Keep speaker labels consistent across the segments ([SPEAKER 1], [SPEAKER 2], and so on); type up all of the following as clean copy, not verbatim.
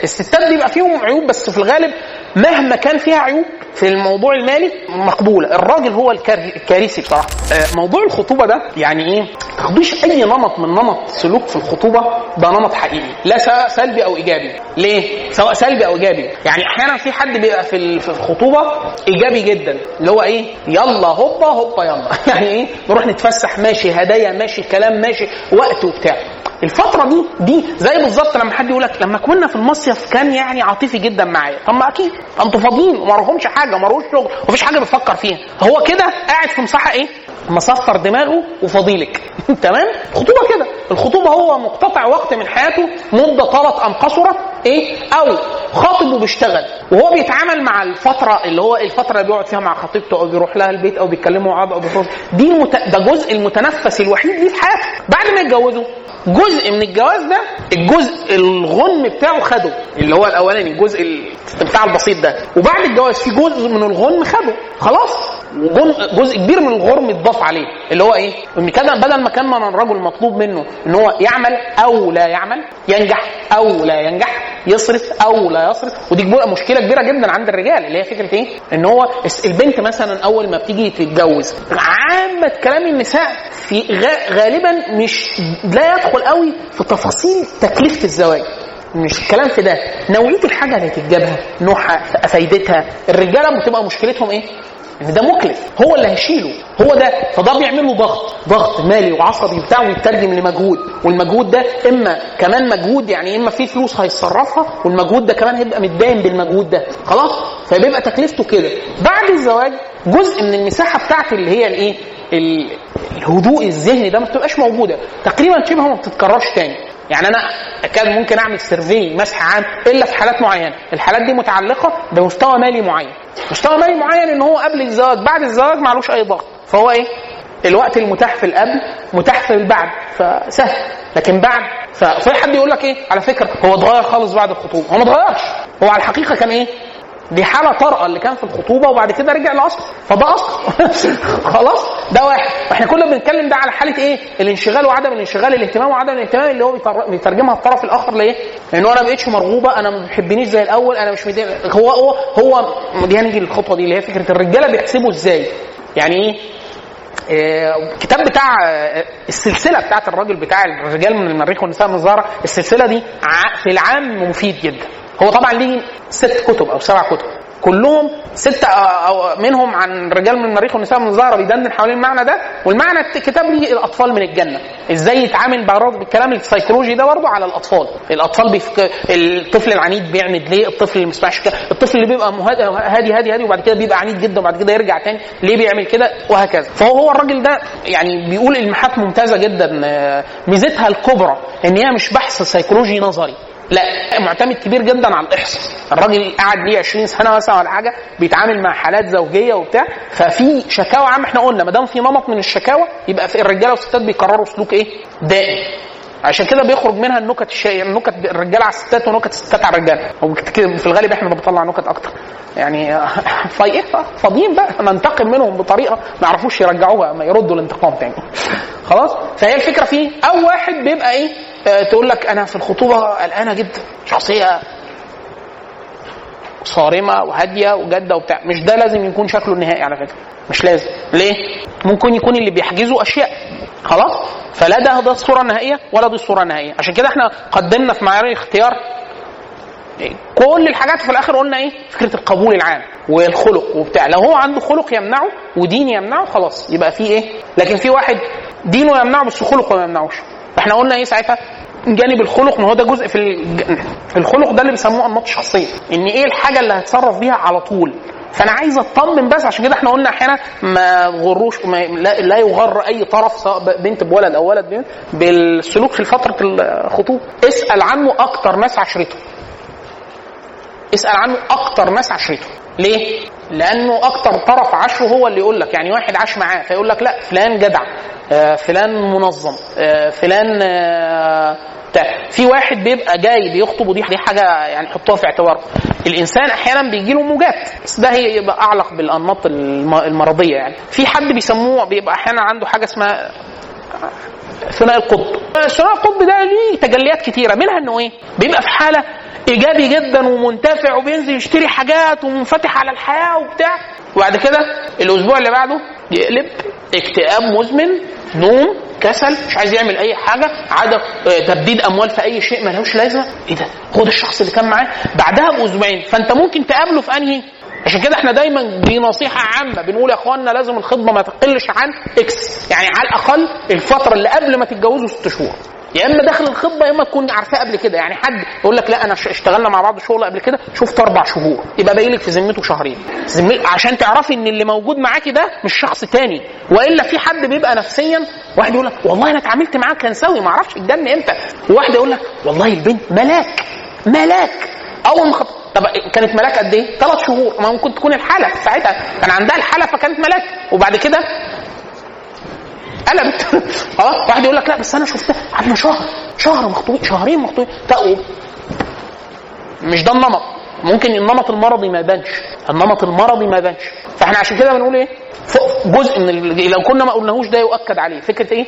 [SPEAKER 1] الستات بيبقى فيهم عيوب، بس في الغالب مهما كان فيها عيوب في الموضوع المالي مقبولة. الراجل هو الكارثي بصراحة. موضوع الخطوبة ده يعني ايه؟ تاخدوش اي نمط من نمط سلوك في الخطوبة ده نمط حقيقي، لا سواء سلبي او ايجابي. ليه سواء سلبي او ايجابي؟ يعني احيانا في حد بيبقى في الخطوبة ايجابي جدا، اللي هو ايه، يلا هوبا هوبا يلا يعني ايه، نروح نتفسح ماشي، هدايا ماشي، كلام ماشي، وقت وبتاع. الفترة دي زي بالظبط لما حد يقول لك لما كنا في المصيف كان يعني عاطفي جدا معايا. طب ما اكيد انتوا فاضيين وما وراهمش حاجة، ما وراهوش شغل، ومفيش حاجة بيفكر فيها، هو كده قاعد في مساحة ايه، مصفر دماغه وفضيلك تمام. الخطوبة كده، الخطوبة هو مقتطع وقت من حياته، مده طالت ام قصرت ايه، او خاطب وبيشتغل، وهو بيتعامل مع الفترة اللي هو الفترة اللي بيقعد فيها مع خطيبته او بيروح لها البيت او بيتكلموا مع بعض او بيخرجوا، دي ده جزء المتنفس الوحيد ليه في حياته. بعد ما يتجوزوا جزء من الجواز ده، الجزء الغنم بتاعه خده، اللي هو الاولاني الجزء الاستمتاع البسيط ده، وبعد الجواز في جزء من الغنم خده خلاص، وجزء كبير من الغرم اتضاف عليه، اللي هو ايه، ان كده بدل ما كان من الرجل مطلوب منه ان هو يعمل او لا يعمل، ينجح او لا ينجح، يصرف او لا يصرف. ودي مشكلة كبيرة جدا عند الرجال، اللي هي فكرة ايه، ان هو البنت مثلا اول ما بتيجي تتجوز، عامة كلام النساء في غالبا مش لا يدخل قوي في تفاصيل تكلفة الزواج، مش الكلام في ده، نوعية الحاجة اللي هتتجابها، نوعها، فايدتها. الرجالة بتبقى مشكلتهم ايه، ان ده مكلف، هو اللي هيشيله، هو ده، فده بيعمل له ضغط مالي وعصبي بتاعه، ويترجم لمجهود، والمجهود ده اما كمان مجهود يعني اما في فلوس هيتصرفها، والمجهود ده كمان هيبقى متداين بالمجهود ده خلاص، فبيبقى تكلفته كده. بعد الزواج جزء من المساحة بتاعت اللي هي الايه، الهدوء الذهني ده ما بتبقاش موجودة تقريبا، شبه ما بتتكررش تاني. يعني انا اكاد ممكن اعمل survey مسح عام الا في حالات معينة، الحالات دي متعلقه بمستوى مالي معين، مستوى مالي معين ان هو قبل الزواج بعد الزواج معلوش اي ضغط، فهو ايه، الوقت المتاح في القبل متاح في البعد فسهل، لكن بعد ففي حد يقول لك ايه، على فكرة هو اتغير خالص بعد الخطوبة، هو ما اتغيرش، هو على الحقيقة كان ايه، دي حاله طارئة اللي كان في الخطوبة وبعد كده رجع لاصله، فده اصل خلاص. ده واحد. احنا كنا بنتكلم ده على حاله ايه، الانشغال وعدم الانشغال، الاهتمام وعدم الاهتمام، اللي هو بيترجمها الطرف الاخر لايه، لان انا ما بقتش مرغوبة، انا ما بيحبنيش زي الاول، انا مش مدي... هو هو هو دي هنيجي للخطوة دي اللي هي فكرة الرجالة بيحسبوا ازاي، يعني ايه الكتاب بتاع السلسلة بتاعت الراجل بتاع الرجال من المريخ والنساء من الزهرة، السلسلة دي في العام مفيد جدا. هو طبعا ليه 6 كتب او 7 كتب، كلهم 6 أو منهم عن رجال من المريخ والنساء من الزهرة، بيدندن حوالين المعنى ده. والمعنى الكتاب ليه الاطفال من الجنة، ازاي يتعامل بالكلام السيكولوجي ده برضه على الاطفال. الاطفال الطفل العنيد بيعند ليه، الطفل اللي ما بيسمعش، الطفل اللي بيبقى هادي هادي هادي وبعد كده بيبقى عنيد جدا وبعد كده يرجع تاني، ليه بيعمل كده، وهكذا. فهو الراجل ده يعني بيقول المحات ممتازة جدا. ميزتها الكبرى ان هي مش بحث سيكولوجي نظري، لا، معتمد كبير جدا على الاحصاء. الراجل قعد ليه 20 سنة مثلا ولا حاجة بيتعامل مع حالات زوجيه وبتاع، ففي شكاوى عام. احنا قلنا ما دام في نمط من الشكاوى يبقى في الرجالة والستات بيكرروا سلوك ايه دائم، عشان كده بيخرج منها النكت الشائعة، النكت الرجالة على الستات ونكت الستات على الرجالة. في الغالب احنا اللي بنطلع نكت اكتر يعني، فاضيين بقى ننتقم منهم بطريقة ما يعرفوش يرجعوها، ما يردوا الانتقام تاني خلاص. فهي الفكرة فيه، او واحد بيبقى ايه، تقول لك انا في الخطوبة قلقانة جدا، شخصية صارمة وهاديه وجاده وبتاع. مش ده لازم يكون شكله النهائي على فكرة، مش لازم. ليه؟ ممكن يكون اللي بيحجزه اشياء خلاص، فلا ده الصورة النهائية ولا دي الصورة النهائية. عشان كده احنا قدمنا في معيار الاختيار كل الحاجات، في الاخر قلنا ايه، فكرة القبول العام والخلق وبتاع. لو هو عنده خلق يمنعه ودين يمنعه خلاص يبقى فيه ايه. لكن في واحد دينه يمنعه بس خلقه ما يمنعوش، فاحنا قلنا ايه ساعتها، جانب الخلق، ما هو ده جزء في الخلق ده اللي بيسموه انماط الشخصية، ان ايه الحاجة اللي هتصرف بيها على طول. فانا عايز اطمن بس، عشان كده احنا قلنا احيانا ما غروش، لا يغر اي طرف سواء بنت بولد او ولد بنت بالسلوك في فترة الخطوبة. اسال عنه اكتر ناس عشرته، اسال عنه اكتر ناس عشرته. ليه؟ لانه اكتر طرف عشرة هو اللي يقول لك. يعني واحد عاش معاه فيقول لك لا فلان جدع، فلان منظم، فلان في واحد بيبقى جاي بيخطب، ودي حاجة يعني حطوها في اعتباركم. الانسان احيانا بيجي له موجات، بس ده هيبقى اعلق بالانماط المرضية. يعني في حد بيسموه بيبقى احيانا عنده حاجة اسمها ثنائي القطب. ثنائي القطب ده ليه تجليات كتيرة، منها انه ايه، بيبقى في حاله ايجابي جدا ومنتفع وبينزل يشتري حاجات ومنفتح على الحياة وبتاع، وبعد كده الاسبوع اللي بعده يقلب اكتئاب مزمن، نوم، كسل، مش عايز يعمل اي حاجة، عدم تبديد اموال في اي شيء ملهوش لازمه. ايه ده؟ هو ده الشخص اللي كان معاه بعدها باسبوعين. فانت ممكن تقابله في انهي؟ عشان كده احنا دايما دي نصيحة عامة بنقول يا اخواننا لازم الخطبة ما تقلش عن X، يعني على الاقل الفترة اللي قبل ما تتجوزوا 6 شهور، يا اما داخل الخطبة يا اما تكون عارفاه قبل كده. يعني حد يقول لك لا انا اشتغلنا مع بعض شغل قبل كده، شفت 4 شهور، يبقى باقي لك في ذمته شهرين، عشان تعرفي ان اللي موجود معاكي ده مش شخص تاني. والا في حد بيبقى نفسيا، واحد يقول لك والله انا اتعاملت معاه كان سوي، ما اعرفش اتجن امتى، وواحد يقول لك والله البنت ملاك ملاك اول ما طب كانت ملاك قد ايه؟ 3 شهور. ما ممكن تكون الحالة ساعتها كان عندها الحالة فكانت ملاك، وبعد كده قلبت. واحد يقول لك لا بس انا شفتها قعدنا شهر مخطوبين، شهرين مخطوبين. مش ده النمط. ممكن النمط المرضي ما يبانش، النمط المرضي ما يبانش. فاحنا عشان كده بنقول ايه؟ جزء من لو كنا ما قلناهوش ده يؤكد عليه فكرة ايه؟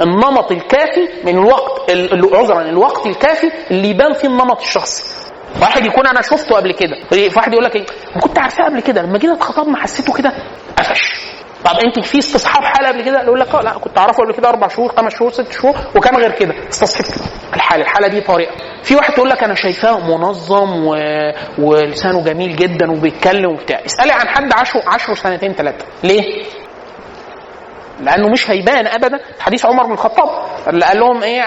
[SPEAKER 1] النمط الكافي من الوقت، عذرا الوقت الكافي اللي يبان فيه النمط الشخصي. واحد يكون انا شفته قبل كده، واحد يقول لك ايه؟ ما كنت عارفاه قبل كده، لما جينا اتخطبنا حسيته كده قفش. طب انت في استصحاب حاله قبل كده؟ يقول لك لا كنت اعرفه قبل كده 4 شهور 5 شهور 6 شهور وكان غير كده، استصحبت الحالة دي طريقه. في واحد تقول لك انا شايفاه منظم ولسانه جميل جدا وبيتكلم وبتاع. اسالي عن حد 10 سنتين 3، ليه؟ لانه مش هيبان ابدا. حديث عمر بن الخطاب اللي قال لهم ايه؟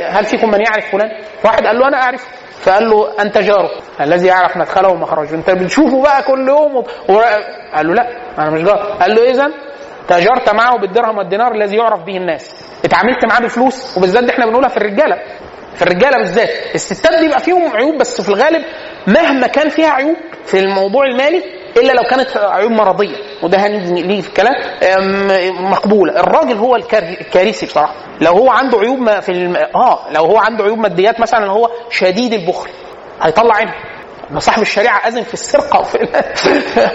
[SPEAKER 1] هل فيكم من يعرف فلان؟ واحد قال له انا اعرفه، فقال له انت جاره الذي يعرف مدخله ومخرجه، انت بتشوفه بقى كل يوم قال له لا انا مش جاره. قال له اذا تاجرت معه بالدرهم والدينار الذي يعرف به الناس، اتعاملت معاه بفلوس. وبالذات احنا بنقولها في الرجالة، في الرجالة بالذات. الستات بيبقى فيهم عيوب بس في الغالب مهما كان فيها عيوب في الموضوع المالي الا لو كانت عيوب مرضية، وده هنيجي ليه في الكلام، مقبولة. الراجل هو الكارثي بصراحة. لو هو عنده عيوب ما في لو هو عنده عيوب ماديات مثلا، هو شديد البخل هيطلع عينه. صاحب الشريعة اذن في السرقة وفي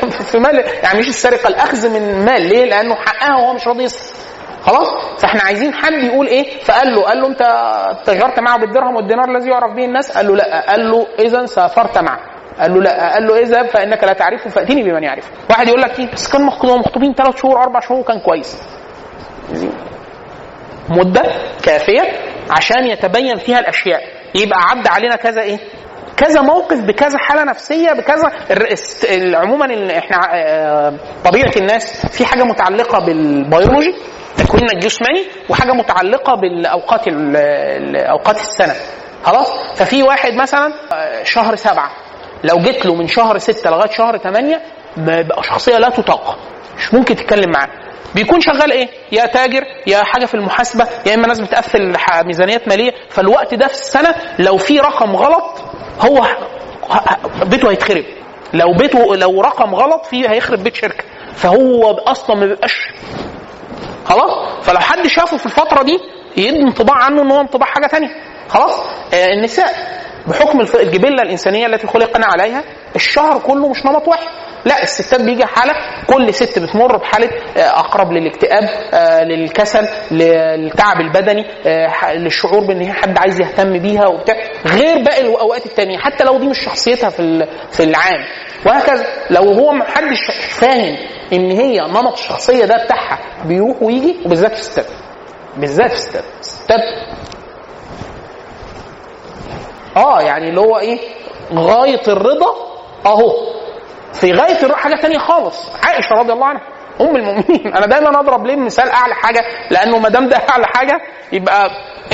[SPEAKER 1] في مال، يعني مش السرقة، الاخذ من مال. ليه؟ لانه حقها وهو مش راضي يصرف. خلاص، فاحنا عايزين حد يقول ايه؟ فقال له، قال له انت تجرت معه بالدرهم والدينار الذي يعرف به الناس؟ قال له لا. قال له اذا سافرت معه؟ قال له لا. قال له اذهب فانك لا تعرفه فاتني بمن يعرفه. واحد يقول لك ايه؟ بس كان مخطوبين 3 شهور 4 شهور وكان كويس. مده كافيه عشان يتبين فيها الاشياء. يبقى عدى علينا كذا ايه؟ كذا موقف بكذا حاله نفسية بكذا. عموما احنا طبيعة الناس في حاجة متعلقه بالبيولوجي تكويننا الجسماني، وحاجه متعلقه بالاوقات اوقات السنة. خلاص، ففي واحد مثلا شهر 7 لو جيت له من شهر 6 لغاية شهر 8 ما بقى شخصية لا تطاق، مش ممكن تتكلم معاه. بيكون شغال ايه؟ يا تاجر، يا حاجة في المحاسبة، يا اما ناس بتقفل ميزانيات ماليه. فالوقت ده في السنة لو في رقم غلط هو بيته هيتخرب. لو بيته لو رقم غلط فيه هيخرب بيت شركة، فهو اصلا ما بيبقاش خلاص. فلو حد شافه في الفترة دي يدي انطباع عنه ان هو انطباع حاجة ثانية. خلاص، النساء بحكم الجبلة الانسانية التي خلقنا عليها الشهر كله مش نمط واحد. لا، الستات بيجي حاله، كل ست بتمر بحاله اقرب للاكتئاب، للكسل، للتعب البدني، للشعور بان هي حد عايز يهتم بيها وبتاع، غير باقي الاوقات التانية حتى لو دي مش شخصيتها في العام. وهكذا لو هو محدش فاهم ان هي نمط الشخصية ده بتاعها بيروح ويجي، وبالذات في الستات، بالذات في الستات، الستات يعني اللي هو ايه؟ غاية الرضا اهو، في غاية الرضا حاجة ثانية خالص. عائشة رضي الله عنها ام المؤمنين، انا دايما اضرب ليه مثال اعلى حاجة، لانه ما دام ده اعلى حاجة يبقى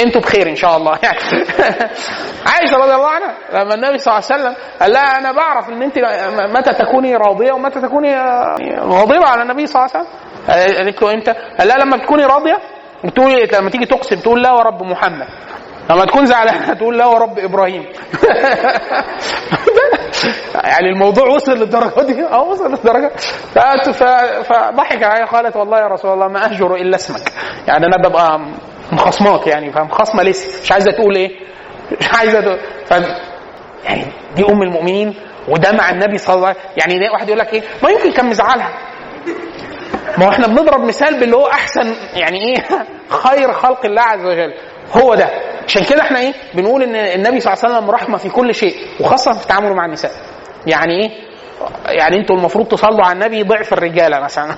[SPEAKER 1] انتوا بخير ان شاء الله يعني. عائشة رضي الله عنها لما النبي صلى الله عليه وسلم قال لها انا بعرف ان انت متى تكوني راضية ومتى تكوني غاضبه على النبي صلى الله عليه وسلم. قالت له امتى؟ قال لها لما تكوني راضية بتقولي، لما تيجي تقسم تقول لا ورب محمد، لما تكون زعلانة تقول لا ورب ابراهيم. يعني الموضوع وصل للدرجة دي، وصل للدرجة. فضحك عليها، قالت والله يا رسول الله ما اهجر الا اسمك، يعني انا ببقى مخصماك، يعني فمخصمه لسه مش عايزه تقول ايه، مش عايزه تقول. يعني دي ام المؤمنين وده مع النبي صلى الله عليه وسلم. يعني واحد يقول لك ايه؟ ما يمكن كان مزعلها، ما هو احنا بنضرب مثال باللي هو احسن، يعني ايه؟ خير خلق الله عز وجل هو ده. عشان كده احنا ايه بنقول ان النبي صلى الله عليه وسلم رحمه في كل شيء، وخاصة في تعامله مع النساء. يعني ايه؟ يعني انتوا المفروض تصلوا على النبي ضعف الرجالة مثلا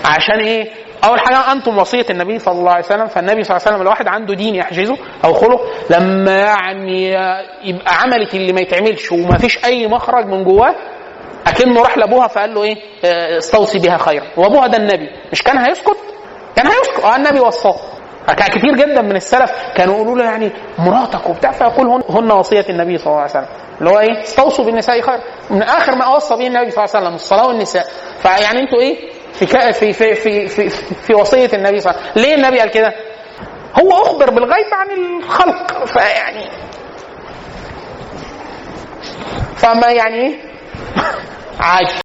[SPEAKER 1] عشان ايه؟ اول حاجة انتم وصية النبي صلى الله عليه وسلم. فالنبي صلى الله عليه وسلم الواحد عنده دين يحجزه او خلق، لما يعني يبقى عملت اللي ما يتعملش وما فيش اي مخرج من جواه، اكنه راح لابوها فقال له ايه؟ استوصي بها خيرا. وابوها ده النبي، مش كان هيسكت؟ كان هيسكت. النبي وصاه. كثير جدا من السلف كانوا يقولوا له يعني مراتك وبتاع، فيقول هن وصية النبي صلى الله عليه وسلم، اللي هو ايه؟ استوصوا بالنساء خيرا. من اخر ما اوصى به النبي صلى الله عليه وسلم الصلاة والنساء. فيعني انتوا ايه في في في في في, في وصية النبي صلى الله عليه وسلم. ليه النبي قال كده؟ هو اخبر بالغيب عن الخلق، فيعني فما يعني ايه عادي.